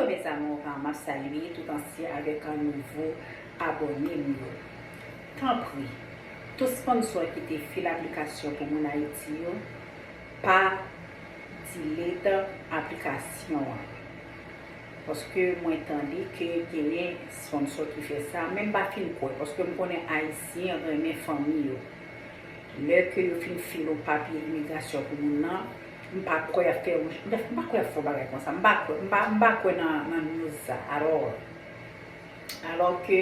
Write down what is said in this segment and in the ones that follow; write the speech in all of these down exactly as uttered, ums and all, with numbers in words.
Mes amours, m ap salye tout ansyen avèk nouvo abòne m yo. Tanpri, tout sponsor ki te fil aplikasyon pou moun Ayiti yo, pa delete aplikasyon an. Paske mwen tande ke genyen sponsor ki fè sa, men m pa fin kwè, paske m konnen Ayisyen renmen fanmi yo. Lè ke yo fin file yon papye imigrasyon pou moun nan, m pa kwè y ap fè yon, m pa kwè y ap fè yon bagay konsa. M pa kwè, m pa, m pa kwè nan, nan news sa. Alò, alò ke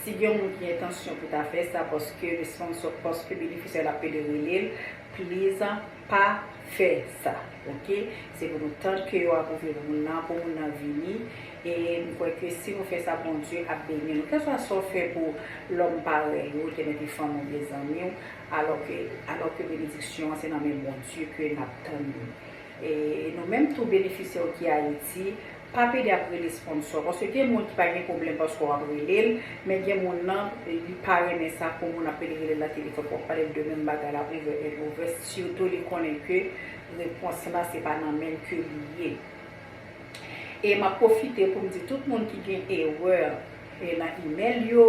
si gen yon moun ki gen entansyon pou ta fè sa, paske le sponsor, paske benefisyè la pede rele l, please, pa fè sa, oke? Se pou nou tann ke yo apwouve pou moun nan, pou moun nan vini. E m kwè ke si nou fè sa, Bondye ap beni nou. Kèlswa sa w fè pou lòm parèy ou, te mete fanmi w, de zanmi w, alò ke, alò ke benediksyon an se nan men Bondye ke n ap tann li. E nou menm tou, benefisyè w ki Ayiti, pa pede ap rele sponsor, paske gen moun ki pa gen pwoblèm paske w ap rele l, men gen moun nan, li pa renmen sa pou moun ap pede rele l nan telefòn, pou w ap pale l de menm bagay la over and over, sitou li konnen ke repons lan se pa nan men l ke li ye. E m ap pwofite pou m di tout moun ki gen erè, e nan email yo,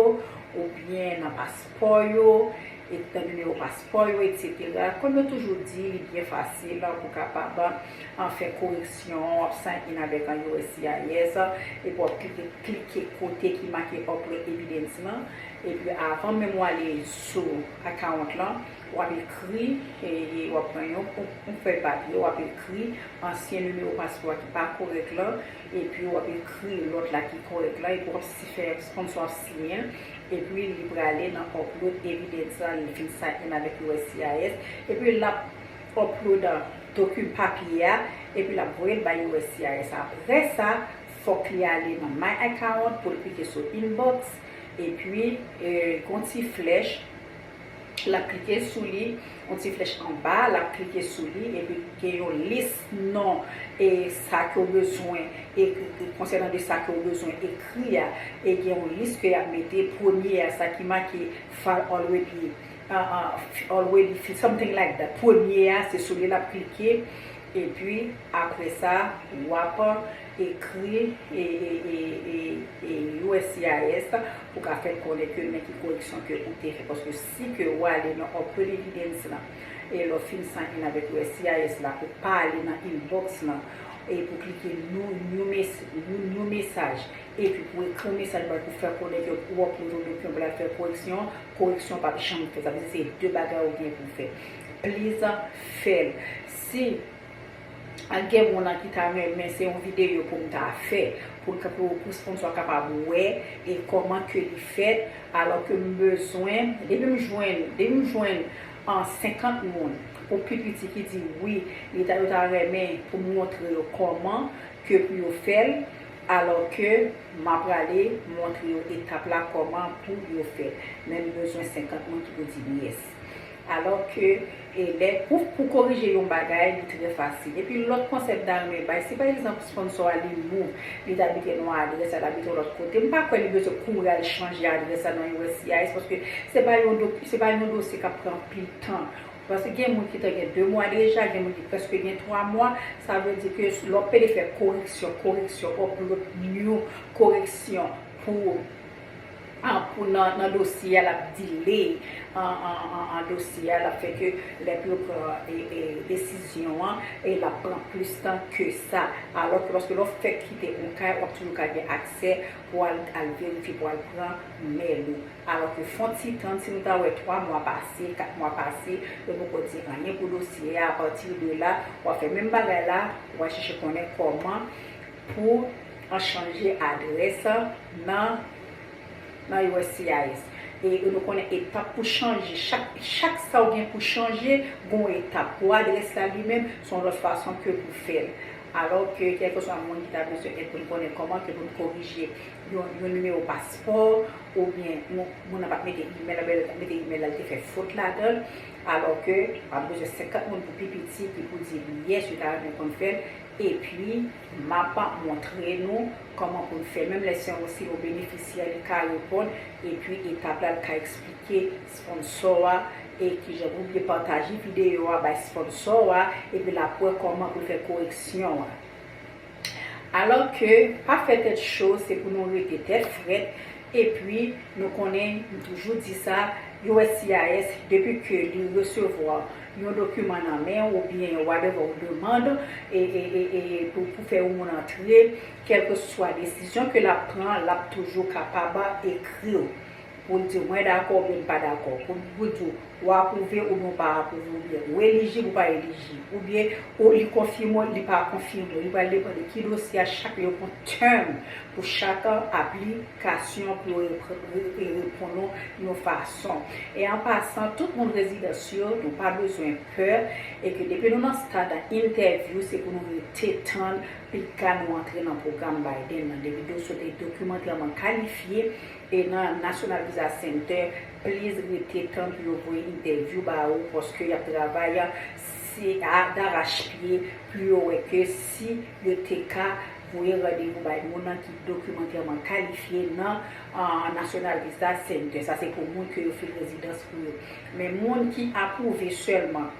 oubyen nan paspò yo, e nan nimewo paspò yo, etsetera. Kòm yo toujou di, li byen fasil pou kapab an fè koreksyon, w ap sign in avèk an U S C I S, epi w ap klike, klike kote ki make upload evidence lan. Epi avan menm w ale sou account lan, w ap ekri, e, e w ap pran yon, yon, yon fèy papye, w ap ekri ansyen nimewo paspò a ki pa kòrèk lan, epi w ap ekri lòt la ki kòrèk lan, epi w ap si fè sponsor ap siyen, epi li prale nan upload evidence la, li fin sign in avèk U S C I S, epi l ap upload doki papye a, epi l ap voye l bay U S C I S. Apre sa, fòk li ale nan My Account pou l klike sou Inbox, epi, e, gon ti flèch, l ap klike sou li, yon ti flèch anba, l ap klike sou li, epi gen yon lis non, e, sa ke w bezwen, e, konsènan de sa ke w bezwen ekri a, e gen yon lis ke y ap mete, premye a, sa ki make file already, uh, uh, already filled, something like that. Premye a, se sou li l ap klike, epi apre sa, w ap ekri, e, e, e, e, e U S C I S pou ka fè l konnen ke men ki koreksyon ke ou te fè. Paske si ke w ale nan upload evidence lan, e lè w fin sign in avèk U S C I S la, ou pa ale nan inbox lan, e pou klike new, new, mes, new, new message, epi pou ekri yon mesaj ba l pou fè konnen ke ou upload yon dokiman pou l al fè koreksyon, koreksyon p ap janm fèt. Sa vle di se de bagay ou gen pou fè. Please, fè l. Si ak gen moun nan ki ta renmen, se yon videyo pou m ta fè, pou, pou, pou sponsor kapab wè e kòman ke li fèt, alò ke m bezwen, depi m jwenn, depi m jwenn an senkant moun, pou pi piti ki di wi, li ta, yo ta renmen pou m montre yo kòman ke pou yo fè l, alò ke m ap prale montre yo etap la kòman pou yo fè l. Men m bezwen senkant moun ki pou di m yes. Alò ke, e lè, pou, pou korije yon bagay, li trè fasil. Epi lòt konsèy m ta renmen bay, si pa egzanp sponsor a li move, li t abite nan yon adrès, l abite yon lòt kote, m pa kwè li bezwen kouri al chanje adrès la nan U S C I S, paske se pa yon do, se pa yon dosye k ap pran anpil tan. Paske gen moun ki te gen de mwa deja, gen moun ki prèske gen twa mwa, sa vle di ke lè w pede fè koreksyon, koreksyon, upload new, koreksyon pou, ah, pou nan, nan dosye a, l ap delay an, an, an, an dosye a, l ap fè ke lè pou yo pran, e, e, desizyon an, e l ap pran plis tan ke sa. Alò ke lòske lè w fèk kite yon kay, w ap toujou ka gen aksè pou al, al verifye, pou al pran mèl ou. Alò ke fè yon ti tann, si nou ta wè twa mwa pase, kat mwa pase, yo poko di anyen pou dosye a, apati de la, w ap fè menm bagay la, w al chèche konnen kòman pou an chanje adrès nan, nan U S C I S. E nou konnen etap pou chanje, chak, chak sa w gen pou chanje, gon etap. Pou adrès la li menm, se yon lòt fason ke pou fè l. Alò ke, kèlkeswa moun ki ta bezwen èd pou l konnen kòman ke pou l korije yon, yon nimewo paspò, oubyen yon moun nan pa t mete imèl, oubyen l t ap mete imèl la, l te fè fot ladan l, alò ke w ap bezwen senkant moun pou pi piti ki pou di yes, yo ta renmen konn fè l, epi m ap montre nou kòman pou n fè. Menm lè se yon, se yon benefisyè, li ka reponn, epi etap la, l ka eksplike sponsor a, e kijan pou byen pataje videyo a bay sponsor a, epi l ap wè kòman pou l fè koreksyon an. Alò ke pa fè tèt cho, se pou nou rete tèt frèt. Epi, nou konnen, m toujou di sa, U S C I S, depi ke li resevwa yon dokiman nan men w oubyen whatever, ou demann e, e, e, e pou, pou fè yon moun antre, kèlkeswa desizyon ke l ap pran, l ap toujou kapab ekri w pou l di w, "Mwen dakò" oubyen "M pa dakò." Pou, pou l di w, "W apwouve" oubyen "W pa apwouve," oubyen "W elijib" ou "pa elijib," oubyen ou li konfime w, li pa konfime w. Li pral depann de ki dosye a, chak yo pran tèm pou chak aplikasyon pou yo repre- re- re- reponn ou yon fason. E an pasan, tout moun rezidans yo, nou pa bezwen pè, e ke depi nou nan stad entèvyou, se pou nou rete tann pika nou antre nan pwogram Biden nan. Depi dosye w te dokimantèman kalifye e nan National Visa Center, please rete tann pou yo voye entèvyou ba ou, paske y ap travay se a darachpye pou yo wè ke si yo te ka voye randevou bay moun nan ki dokimantèman kalifye nan ah, National Visa Center. Sa se pou moun ke yo fil rezidans pou yo. Men moun ki apwouve sèlman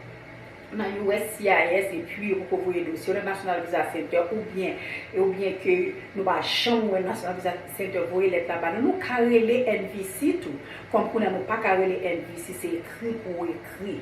nan U S C I S epi yo poko voye dosye yo nan National Visa Center oubyen, oubyen ke nou pa janm wè National Visa Center voye lèt la ba nou, nou ka rele N V C tou. Kòm kounye a nou pa ka rele N V C, se ekri pou ekri.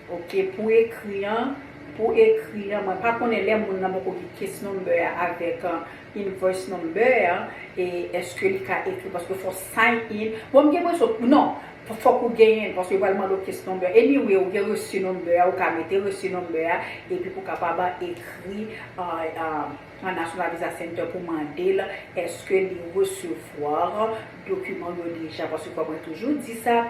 Ok, pou ekri an, pou ekri an, mwen pa konnen lè moun nan poko gen case number a avèk ah, invoice number a, e èske li ka ekri, paske fò sign in. Bon, m gen enpresyon, non, fò- fòk ou genyen l, paske yo pral mande w case number. Anyway, ou gen reçu number a, ou ka mete reçu number a, epi pou kapab ekri ah, ah, an National Visa Center pou mande l èske li resevwa dokiman yo deja. Paske kòm mwen toujou di sa,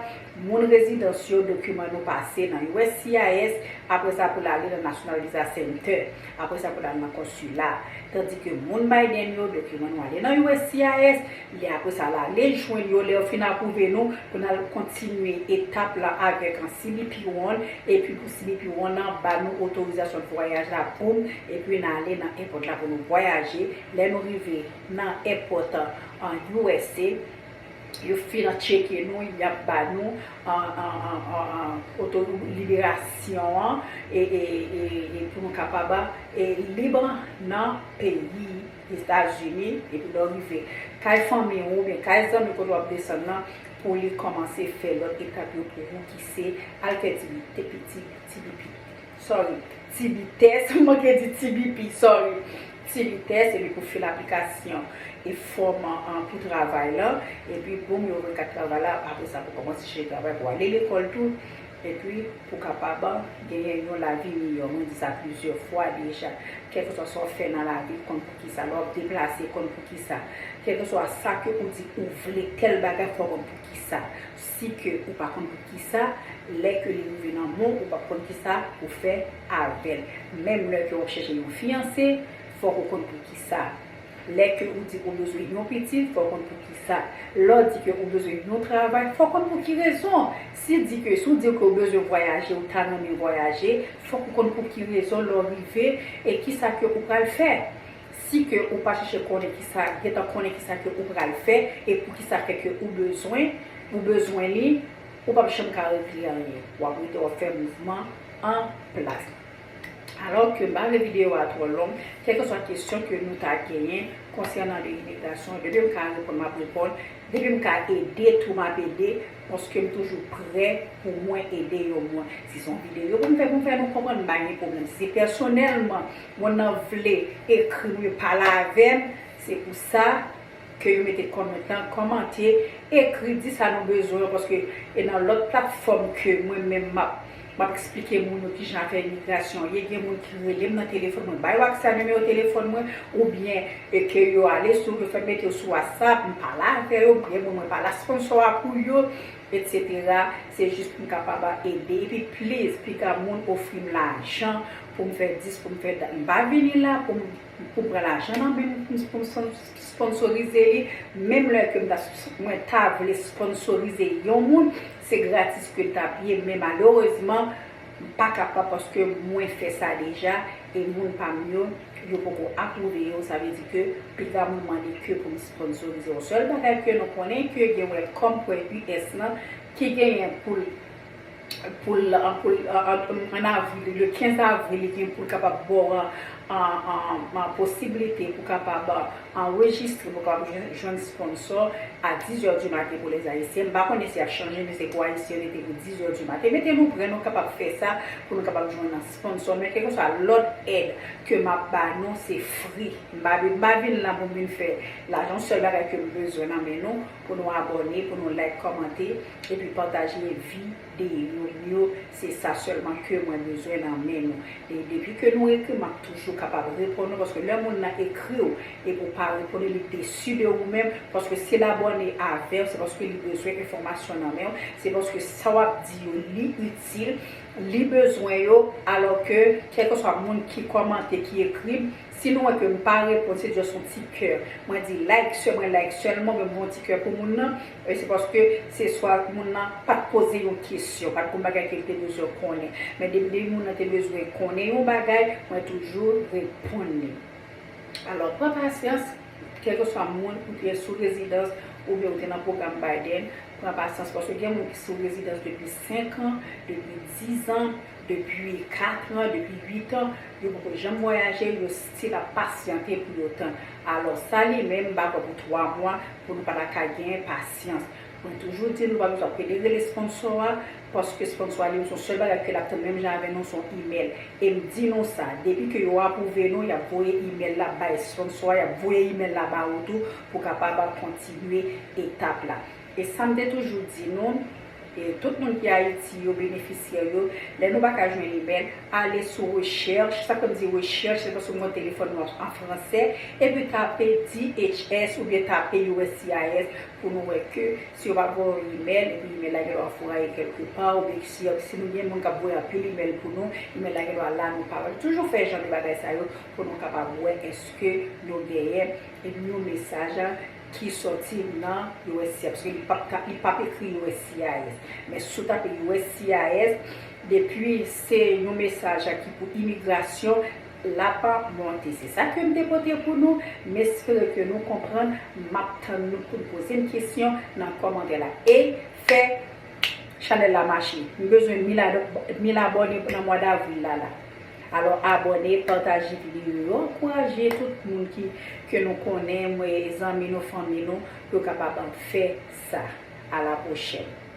moun rezidans yo, dokiman nou pase nan U S C I S, apre sa pou l ale nan National Visa Center, apre sa pou l al nan konsila. Tandike moun Biden yo, dokiman nou ale nan U S C I S, lè apre sa l ale jwenn yo, lè yo fin apwouve nou, pou n al kontinye etap la avèk an C B P one, epi pou C B P one nan ba nou otorizasyon vwayaj la pou m, epi n ale nan èpòt la pou nou vwayaje. Lè nou rive nan èpòt an U S A, yo fin tcheke nou, y ap ba nou an, an, an, an, an oto liberasyon an, e, e, e, e pou nou kapab e, lib nan peyi Etazini, epi lè w rive kay fanmi w oubyen kay zanmi kote w ap desann nan, pou li kòmanse fè lòt etap yo pou ou ki se al fè T B T, T B T, T B P. Sorry, T B test, m manke di T B P, sorry. T B test, epi pou fil aplikasyon e fòm an pou travay lan, epi boum, yo voye kat travay la, apre sa pou kòmanse chèche travay, pou ale lekòl tou, epi pou kapab genyen yon lavi miyò. Mwen di sa plizyè fwa deja, kèlkeswa sa w fè nan lavi, konn poukisa, lè w ap deplase, konn poukisa. Kèlkeswa sa ke ou di ou vle, tèl bagay, fò w konn poukisa. Si ke ou pa konn poukisa, lè ke li rive nan men w, ou p ap konn kisa pou fè avè l. Menm lè ke w ap chèche yon fiyanse, fòk ou konn poukisa. Lè ke ou di ou bezwen yon pitit, fòk ou konn poukisa. Lè w di ke ou bezwen yon travay, fòk ou konn pou ki rezon. Si di ke, si w di ke ou bezwen vwayaje, ou ta renmen vwayaje, fòk ou konn pou ki rezon lè w rive e kisa ke ou pral fè. Si ke ou pa chèche konnen kisa, gentan konnen kisa ke ou pral fè e pou kisa fè ke ou bezwen, ou bezwen li, ou p ap janm ka regle anyen. W ap rete w ap fè mouvman an plas. Alò ke m pa vle videyo a twò long, kèlkeswa kesyon ke nou ta genyen konsènan de imigrasyon, depi m ka reponn, m ap reponn. Depi m ka ede tou, m ap ede, paske m toujou prè pou mwen ede yon moun. Si se yon videyo pou m fè, pou m fè nou konprann, m pa gen pwoblèm. Si se pèsonèlman, moun nan vle ekri m, pale avè m, se pou sa ke yo mete kòmantè, kòmante, ekri, di sa nou bezwen, paske e nan lòt platfòm ke mwen menm m ap, m ap eksplike moun yo kijan afè imigrasyon ye, gen moun ki rele m nan telefòn, mwen ba yo aksè a nimewo telefòn mwen, oubyen e ke yo ale sou, yo fè mete yo sou WhatsApp, m pale avè yo, gen moun mwen pale a sponsò a pou yo, etsetera. Se jis pou m kapab ede. Epi, please, piga moun ofri m lajan pou m fè dis, pou m fè dat. M pa vini la pou m, pou m pran lajan nan men m pou m, pou m spon- sponsorize li. Menm lè ke m ta, mwen ta vle sponsorize yon moun, se gratis ke l t ap ye, men malerezman, m pa kapab paske mwen fè sa deja e moun pa m yo, yo poko apwouve yo. Sa vle di ke piga moun mande ke pou m sponsorize. Yon sèl bagay ke nou konnen ke gen Welcome Point U S lan ki genyen pou l, pou l, pou l, an, an avril, le kenz avril, li gen pou l kapab ba w an, an, an, an posiblite pou kapab anrejistre, pou kapab jwenn, jwenn sponsor a dix heures du matin pou les Haïtiens. M pa konnen si y ap chanje, men se pou Ayisyen rete pou dix heures du matin. Mete nou prè, nou kapab fè sa pou nou kapab jwenn sponsor. Men kèlkeswa lòt èd ke m ap ba nou, se free. M pa, m pa vin la pou m vin fè lajan. Sèl bagay ke m bezwen nan men nou, pou nou abòne, pou nou like, kòmante, epi pataje videyo m yo. Se sa sèlman ke mwen bezwen nan men nou. E depi ke nou ekri, m ap toujou kapab reponn ou, paske lè moun nan ekri w epi w pa reponn li, li desi de ou menm, paske si l abòne avè w, se paske li bezwen enfòmasyon nan men w, se paske sa w ap di yo, li itil, li bezwen yo, alò ke kèlkeswa moun ki kòmante, ki ekri m, si nou wè ke m pa reponn, se just yon ti kè. Mwen di like, sè, mwen like sèlman, oubyen m fè yon ti kè pou moun nan, e se paske se swa moun nan pa t poze yon kesyon, pa t gon bagay ke l te bezwen konnen. Men depi, depi moun nan te bezwen konnen yon bagay, mwen toujou reponn li. Alò, pran pasyans, kèlkeswa moun ou te sou rezidans, oubyen ou te nan pwogram Biden, pran pasyans, paske gen moun ki sou rezidans depi senk an, depi diz an, depi kat an, depi uit an, yo poko janm vwayaje, yo still ap pasyante pou yo tann. Alò, sa li menm, m pa kwè pou twa mwa pou nou pa ta ka genyen pasyans. Mwen toujou di nou pa bezwen ap pede rele sponsor a, paske sponsor a li menm se yon sèl bagay ke l ap tann menm jan avè nou, se yon email. E m di nou sa, depi ke yo apwouve nou, y ap voye email la bay sponsor a, y ap voye email la ba ou tou pou kapab kontinye etap la. E sa m te toujou di nou, e tout moun ki Ayiti yo, benefisyè yo, lè nou pa ka jwenn email, ale sou rechèch. Sa k fè m di rechèch, se paske m konn telefòn nou an fransè, epi tape D H S oubyen tape U S C I S pou nou wè ke si yo pa voye yon email, epi email la gen dwa foure kèlke pa, oubyen si, si nou gen moun k ap voye anpil email pou nou, email la gen dwa la nou pa wè. Toujou fè jan de bagay sa yo pou nou kapab wè èske nou genyen yon mesaj ki sòti nan U S C I S, paske li p ap ta-, li p ap ekri U S C I S. Men si w tape U S C I S, depi se yon mesaj ki pou imigrasyon, l ap monte. Se sa ke m te pote pou nou. M espere ke nou konprann. M ap tann nou pou n poze m kesyon nan kòmantè la. E fè chanèl la mache. M bezwen mil ad-, mil abòne nan mwa davril la, la. Alò, abòne, pataje videyo yo, ankouraje tout moun ki, ke nou konnen, mwen, zanmi nou, fanmi nou, pou yo kapab fè sa. A la pwochèn.